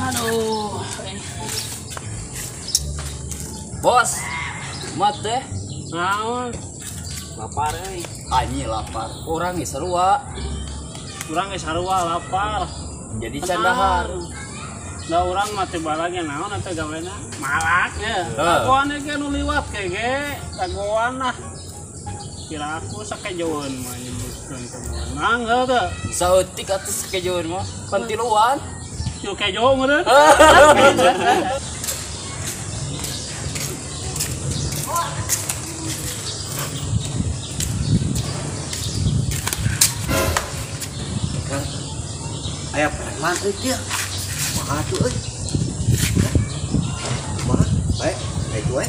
Aduh. Bos, mat teh. Naon? Lapar euy. Anjing lapar. Urang geus sarua. Urang geus sarua lapar. Jadi candahar. Da urang mah teh balagna naon atuh gawena? Malak nya. Dagoan ge nu liwat ke ge, dagoan lah. Kira aku sakejoeun mah nyebutkeun teh meunang heuh teu. Saeutik atuh sakejoeun mah. Pan tiluan. Tilu kejo meureun. Aya preman euy kieu. Kumaha tuh euy? Kumaha? Bae, bae we.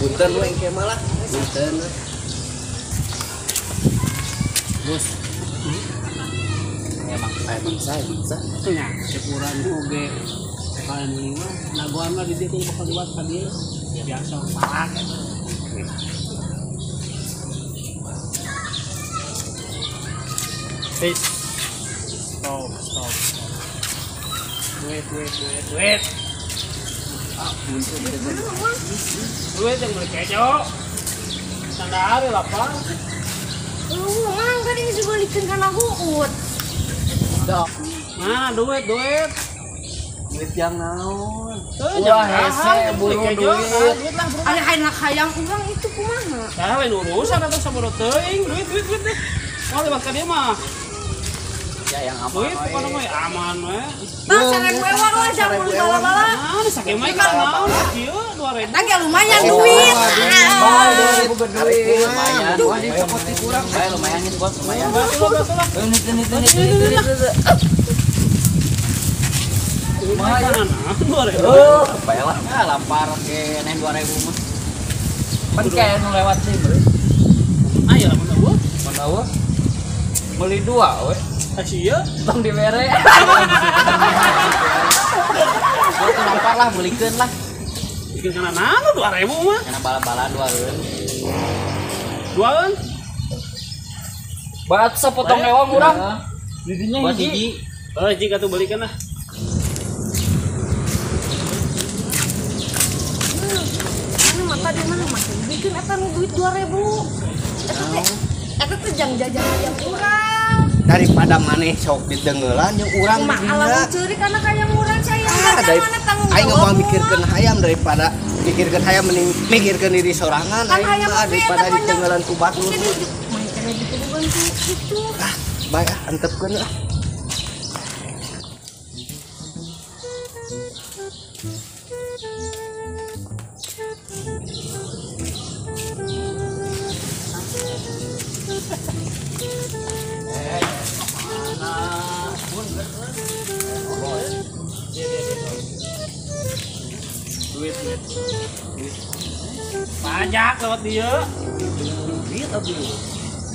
Punten we engke mah lah. Punten we. Bos. Emang aya bangsa, bangsa. Nya, cek urang oge. Kalian lima, nagoan mah di dieu bakal liwat ka dieu. Biasa malak. Hey. Stop, stop. Duit, duit, duit, duit. Duit yang beli kejo. Tanda hari lapar. Lu mang tadi geus balikeun kana huut. Mana duit, duit. Duit yang naon? Wah, hese buru duit. Ada hayang hayang urang itu kumaha? Tah lain urusan atuh sabodo teuing, duit, duit, duit deh. Mau lewat ka dieu mah. Ya yang aman. Duit pokoknya mah aman we. Bang, 1000 ewang lah jangan beli bala-bala. Nah, sakieu mah kan naon kieu 2000. Eta ge lumayan duit. Bae 2000 duit. Lumayan. Kurang. Bae lumayan geus bos, lumayan. Ini. Lumayan. 2000. Oh, bae lah. Lampar ke neng 2000 mah. Pan kayak nu lewat sih, bro. Ayo lamun eueuh. Mun eueuh. Beli dua we. Asia, tong dibere. Gua lampar lah, belikeun lah. Bikin kana naon 2000 mah? Kana bala-bala 2eun. 2eun? Bat sapotong ewang urang. Didinya hiji. Heuh, hiji atuh belikeun lah. Mana mata di mana mah bikin eta nu duit 2000. Eta teh eta teh jang jajan hayang urang. Daripada maneh sok ditenggelan jeung urang mah lamun ceurik kana hayang urang saya mana tanggung jawab. Aing mah mikirkeun hayam daripada mikirkeun hayam mending mikirkeun diri sorangan aing mah daripada ditenggelan ku batur. Ah, bae ah antepkeun ah. Duit, duit, duit. Pajak lewat dia. Duit abdi.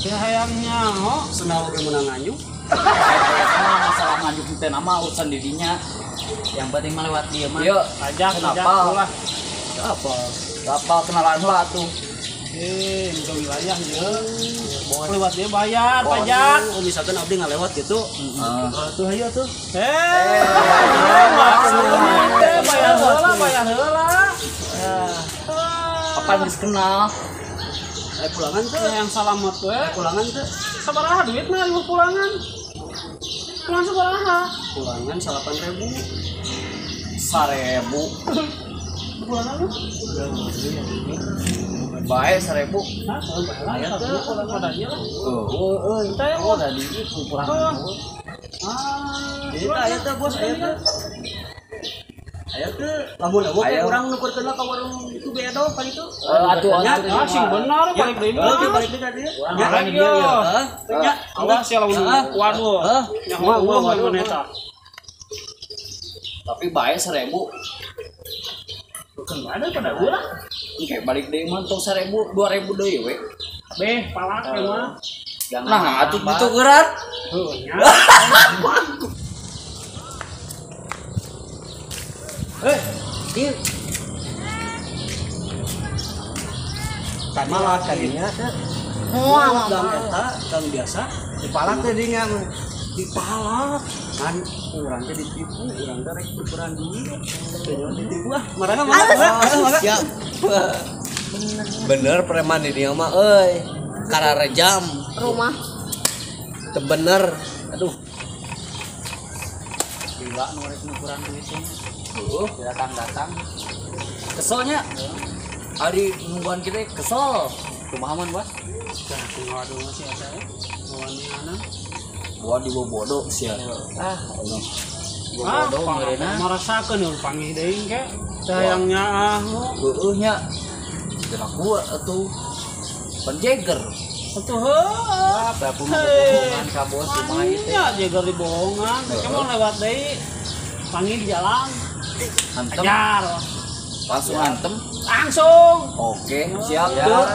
Ya hayangnya, ho. Senal oge meunang nganjuk. Masalah nganjuk teh nama urusan dirinya. Yang penting mah lewat dia mah. Yuk, pajak kenapa? Lah. Apa? Apa kenalan lah tuh. Ke wilayah dia. Lewat dia bayar pajak. Oh, misalkan abdi nggak lewat gitu. Tuh ayo tuh. Maksudnya bayar heula, bayar heula. Kapan geus kenal? Pulangan tuh. Yang salamet we. Pulangan tuh. Sabaraha duit mah ieu pulangan? Pulangan sabaraha? Pulangan 8.000. 1.000. Pulangan lu? Bae 1.000. Hah? Bae tuh padanya lah. Heuh, teh oh tadi itu pulangan. Ah, jadi aya teh bos aya teh. Aya teh lamun eueuh teh urang nukurkeun lah ka warung itu bedo kali itu. Atuh atuh sing bener balik deui. Oke balik deui ka dieu. Ya lagi yo. Nya awas ya lamun waduh. Nyaho eueuh lamun eta. Tapi bae 1.000. Bukan ada pada ulah. Kayak balik deui mah tong 1.000, 2.000 deui we. Beh, palak we mah. Nah, atuh ditukeran. Heuh nya. Eh, ieu. Malah kadinya teh. Moal gang eta, gang biasa, dipalak teh dinya mah. Dipalak kan urang teh ditipu, urang teh rek tukeran duit. Teh ditipu ah, marana mangga. Siap. Bener preman di dieu mah euy. Kararejam Rumah. Teu bener. Aduh. Gila nu rek nukuran duit teh. Heuh, datang-datang. Keselnya. Ari nungguan kita kesel. Kumaha man, Bos? Tah waduh masih eta ya. Waniana. Wah dibobodo sia. Ah, Allah. Bobodo meureuna. Marasakeun nu panggih deui ke. Teh hayang nyaah heueuh nya. Gerak gua atuh. Penjeger. Atuh heuh. Apa pun bohongan ka bos kumaha ieu teh. Nya jeger dibohongan. Ke mah lewat deui. Panggih di jalan. Hantem. Ajar. Langsung hantem. Langsung. Oke, siap tuh.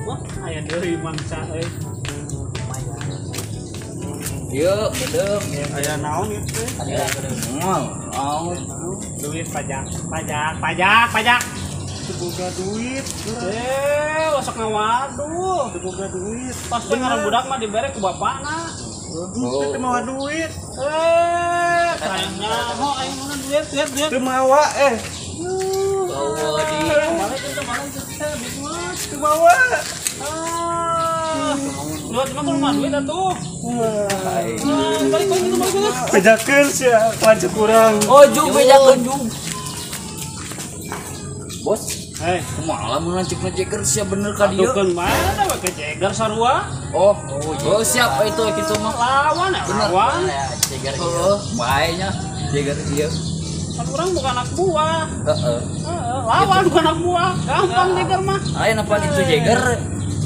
Wah, aya deui mangsa euy. Yuk, gedem. Aya naon ieu teh? Aya gedem. Naon? Duit pajak, pajak, pajak, pajak. Teu boga duit. Osok ngawaduh, teu boga duit. Pasti ngaran budak mah dibere ku bapakna. Teu mawa duit. Sayangnya ho aing mana duit, duit, duit. Teu mawa eh. Bawa di balik itu balik teh duit mah. Teu mawa. Ah. Duit mah kudu mah duit atuh. Balik balik itu balik itu. Bejakeun sia lanceuk urang. Oh, jug bejakeun jug. Bos, kumaha lamun lanceuk ngejeger sia bener ka dieu? Atukeun mana we kejeger sarua. Oh, oh siap itu kitu mah. Lawan ya, lawan. Jeger ieu. Bae nya jeger ieu. Kan urang bukan anak buah. Heeh. Lawan bukan anak buah. Gampang jeger mah. Lain apa itu jeger?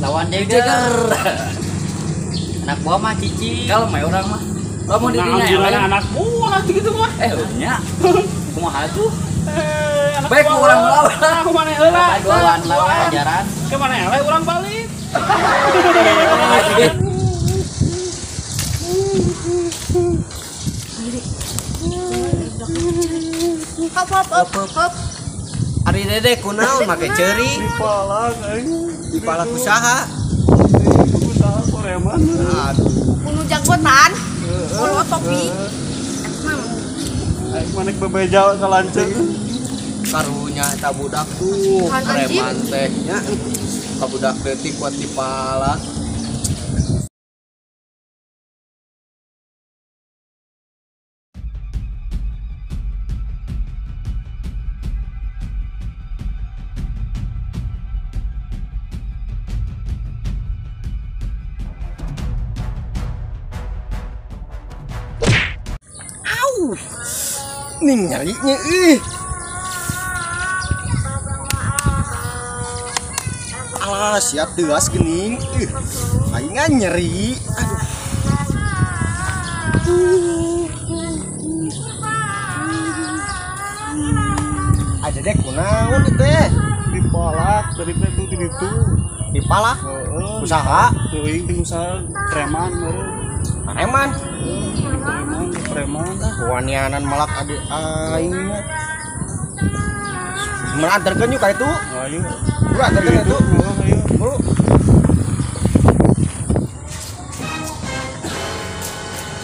Lawan jeger. Anak buah mah cici. Kalem we urang mah. Lamun di dinya nah, anak buah gitu mah. Nya. Kumaha tuh? Baik urang lawan. Aku mana heula? Lawan lawan ajaran. Ke mana heula urang balik. Hop hop hop hop. Ari Dede kunaon make ceuri? Dipalak aing. Dipalak usaha. Usaha preman. Aduh. Kuno jagotan. Kuno topi. Aing manek bebeja ka lanceuk. Karunya eta budak tuh preman teh nya. Ka budak leutik kuat dipalak. Ning nyarinya ih. Alah siap deas gening. Ih, aing nyeri. Aduh. Ada dek kunaon teh? Dipalak dari itu di ditu. Dipalak? Heeh. Usaha? Teuing ting usaha preman meureun. Preman? Preman, preman. Wanianan malak adik aing mah. Melantarkeun yuk ka itu. Ayo. Buru antarkeun itu. Ayo. Buru.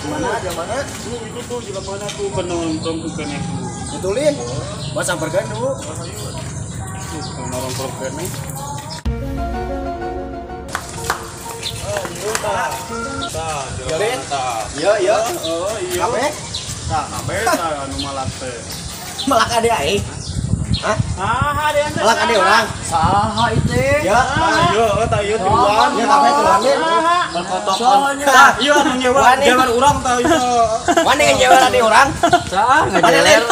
Mana aja mana? Tuh itu tuh jelema tuh penonton tuh keneh. Betulin. Mas samperkeun dulu. Ayo. Tuh nongkrong keneh. Ayo tah. Tah, jelema tah. Iya, iya. Oh, iya. Kabeh? Tah, kabeh tah anu malak teh. Malak ade aing. Hah? Ah, ada yang Malak ade urang. Saha itu? Ya. Ayo, tah ieu tiluan. Ya kabeh tiluan. Berkotokan. Tah, ieu anu nyewa jalan urang tah ieu. Wani nyewa ade urang. Sah, ngajeler.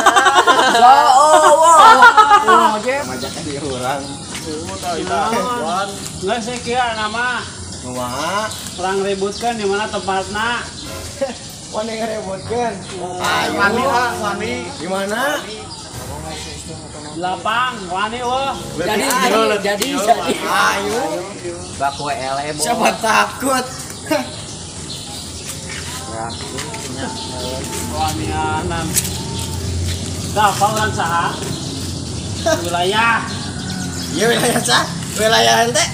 Sah, oh, wah. Urang aja. Majak ade urang. Tuh tah ieu tiluan. Geus kieu nama. Kumaha? Urang ributkeun di mana tempatna? Wani ngerebutkeun. Ayo. Wani ah, wani. Di mana? Lapang, wani wah. Jadi jadi. Ayo. Baku ele bos. Siapa takut? Ya, wanianan. Dah, apa urang saha? Wilayah. Iya wilayah sah. Wilayah ente.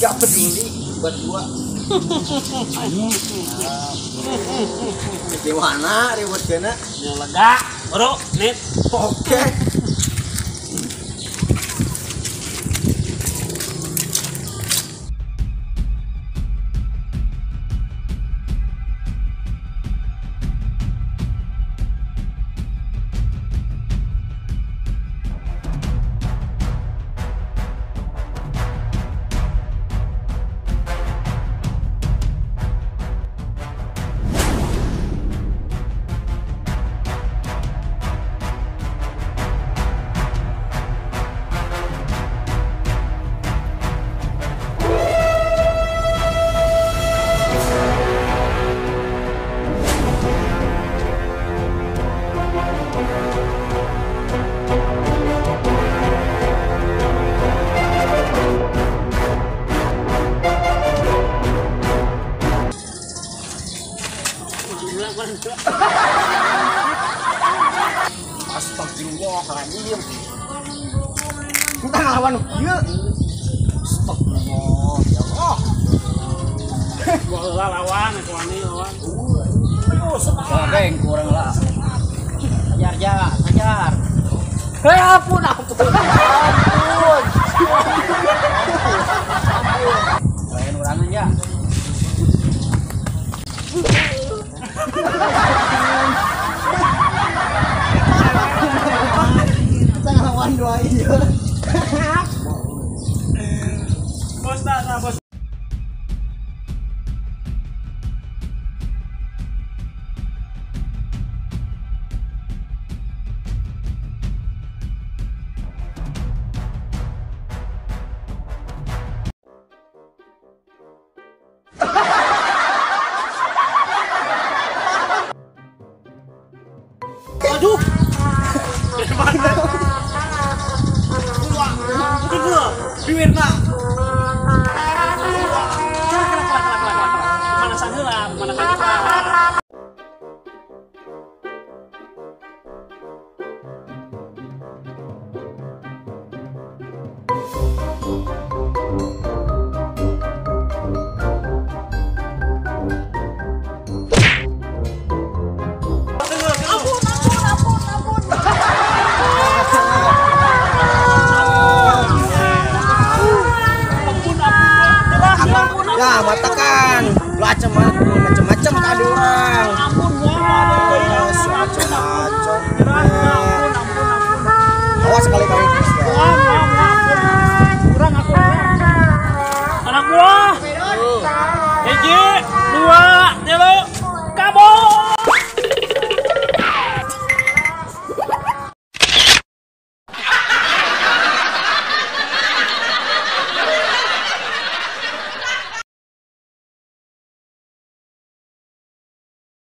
Gak peduli buat gua. Di mana ribut kena? Lega, bro, nit. Oke. Astagfirullahaladzim. Entah ngelawan ieu. Astagfirullah, ya Allah. Gua lawan, aku wani lawan. Geng kurang lah. Hajar ja, hajar. Hei ampun, ampun. Ampun. Lain urangan ya. Kita ngelawan dua iya. Bos tak, bos. Aduh. Bibirna. Pemanasan heula, pemanasan heula. Ya, matakan. Lu macam-macam tadi orang.